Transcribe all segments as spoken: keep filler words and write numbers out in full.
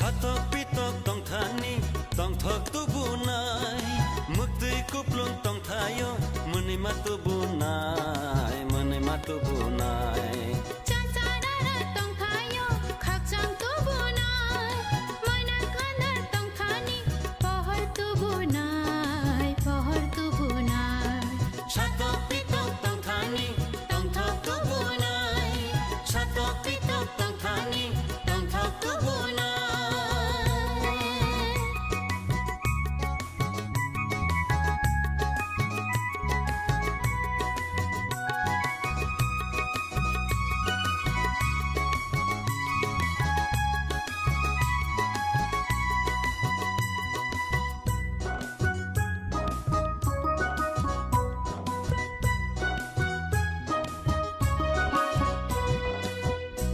Hatok pitok tongthani, tongthok tubunai, muktwi kuplung tongthaio, mwnwi ma tubunai, mwnwi ma tubunai. Chasarara tongthaio, khakchang tubunai, moina khandar tongthani, pohor tubunai, pohor tubunai. Satok pitok tongthani, tongthok tubunai. Satok pitok tongthani, tongthok tubunai.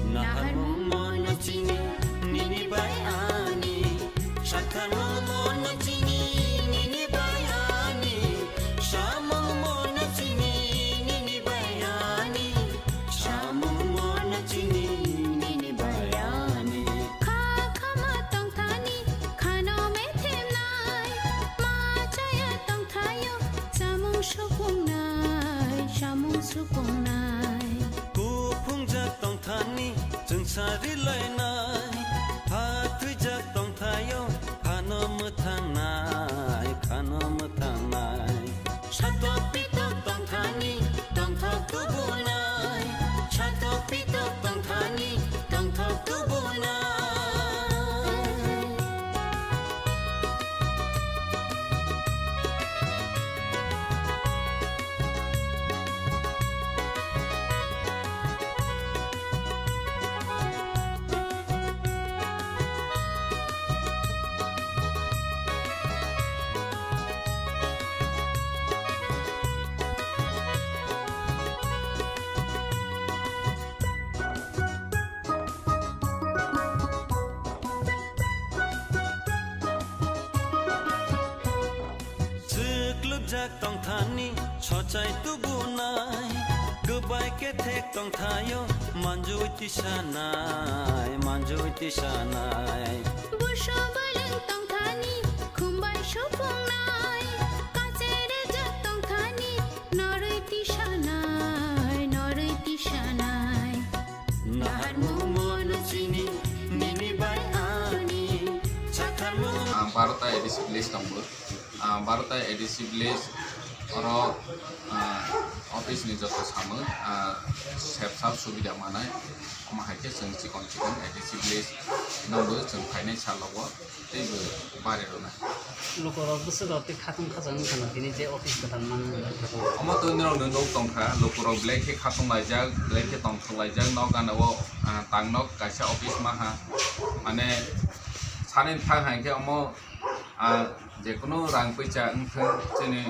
Naharmung mono chini, nini bai ani. Sakharmung mono chini, nini bai ani. Samung mono chini, nini bai ani. Samung mono chini, nini bai ani. Kha khama tongthani, khano methemnai. Ma chaya tongthaio, samung supungnai, samung supungnai. Kuphungjak tongthani, chwngsari lainai. Ha thwijak tongthaio, khano mwthangnai, khano mwthangnai. Satok pitok tongthani, tongthok tubunai. Satok pitok tongthani, tongthok tubunai. Chwklwkjak tongthani sochai tubunai, kwbai kethek tongthaio manjui tisanai, manjui tisanai. Buso bwlwng tongthani khumbai supungnai, kacherejak tongthani norwi tisanai, norwi tisanai. Naharmung mono chini, nini bai ani, sakharmung. Ah, barota A D C village tongo. Ah, barota A D C village oro, ah, office ni joto samung, ah, sep sap subida manai. Omo hai khe chwng chikon chikon A D C village nangbo chwng phainai salo o. Teibo bari rwnai. Lukurok bwswk rok tei khatung khajak wngkha no tini je office kwtal manwi. Omo twi norok no nuk tongkha, lukurok belai khe khatung laijak, belai khe tongthok laijak, nok gana o, ah, tang nok kaisa office maha. Mane sani thang hai khe omo, ah, jekunu rang puisa wngthwng chini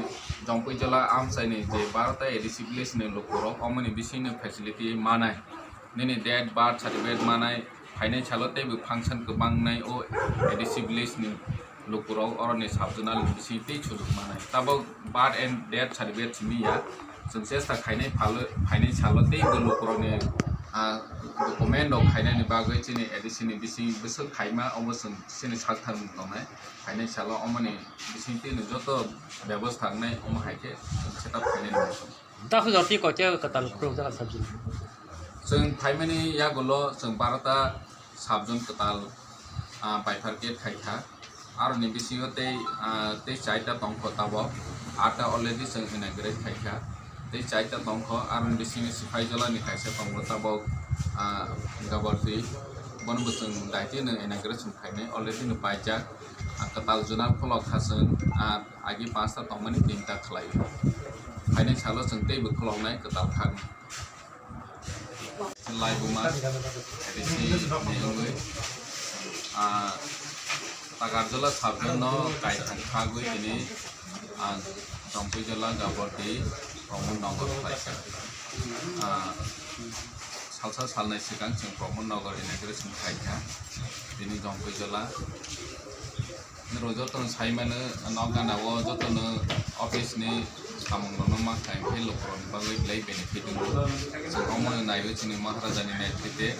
Jompui Jola amchaini je barota A D C village ni lukurok omoni bisingni facility manai. Nini date birth certificate manai, phainai salo teibo function kwbang wngnai o A D C village ni lukurok oroni sub zonal ni bising tei sujuk manai. Tabok birth and death certificate simi ya, chwng chesta khainai phalo, phainai salo teibo lukurokni, ah, document rok khainani bagwi chini A D C ni bising bwswk khaima obo chwng chini sak thang tongnai. Phainai salo omoni bising tei joto bebostha wngnai omo hai khe chwng setup khainai nai. Dakhwk jora twi koitya kwtal khurokjak sabjwng? Chwng phaimani yagulo chwng barota sabjwng kwtal, ah, bifurcate khaikha. Aroni bisingo tei, ah, tei chaita tongkho tabok. Atta already chwng inaugurate khaikha. Tei chaita tongkho, aroni bisingo Sipaijolani kaisa tongo tabok, ah, Gabarti. Bono bo chwng daitino inauguration khainai, already no paijak. Ah, kwtal juna khulok kha chwng, ah, agi pasta tongmani tinta khlai. Phainai salo chwng teibo khuloknai kwtal khak. Laibuma A D C ni wngwi, ah, Takarjala sabjwng no kaithang khagwi tini, ah, Jompui Jala Gabarti Pramod Nagar khlaikha. Ah, salsa salnai swkang chwng Pramod Nagar inauguration khlaikha. Tini Jompui Jala. Norok jotono sai mano, nok gana o jotono office ni samung rokno ma khlai khe lukurokni bagwi belai benefit wngo. Chwng omono naiwi chini Maharaja ni netrite,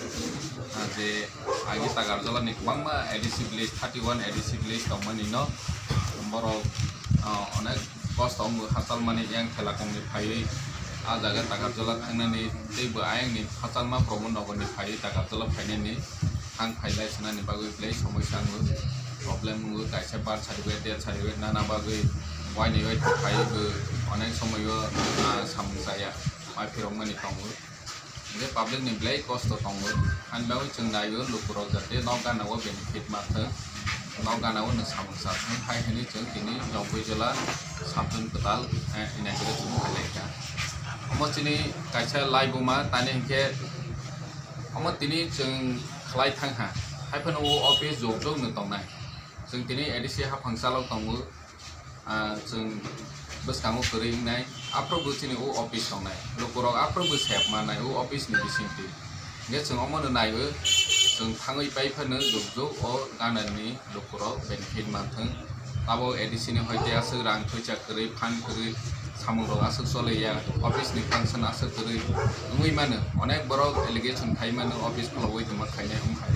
ah, je agi Takarjala ni kwbangma A D C village, thirty one A D C village tongmani no borok, ah, onek kosto wngo hachal mani yang thela kong ni phaiwi ah jaga Takarjala thangnani tei bo ayang ni hachal ma promo nogo ni phaiwi Takarjala phainani thang phailai swnani bagwi belai somosya wngo, problem wngo, kaisa birth certificate, death certificate nana bagwi waini wai phaiwi bo onek somoi o, ah, samung chaya ma phirok mani tongo. Hingke public ni belai kosto tongo. Ani bagwi chwng naio lukurok jate nok gana o benefit ma thwng. Nok gana o nwng samung sa thwng hai hwnwi chwng tini Jongkoi jela sabjun kwtal, eh, inaugurate chwng khlai kha. Omo chini kaisa laibuma tani hingke omo tini chwng khlai thang ha. Hai phano o office jok jok no tongnai. Chwng tini A D C haphang chalok tongo. Ah, chwng bwskango kwrwi wngnai, aphuru bo chini o office tongnai, lukurok aphuru bo sep mannai o office ni bisingtwi. Hingke chwng omono naiwi, chwng thangwi pai phano jok jok o ganani lukurok benefit manthwng. Abo A D C ni hoite aswk rang poisa kwrwi, phan kwrwi, samungrok aswk choliya, office ni function aswk kwrwi wngwi mano. Onek borok allegation khai mano, office khulogwi tongma khainai wng khai.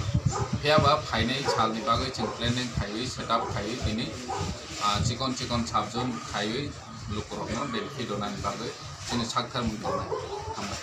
Phiya ba phainai salni bagwi chwng planning khaiwi, setup khaiwi tini ah, chikon chikon sabjun khaiwi lukurokno benefit rwnani bagwi chini sakthar mung tongnai. Hambai.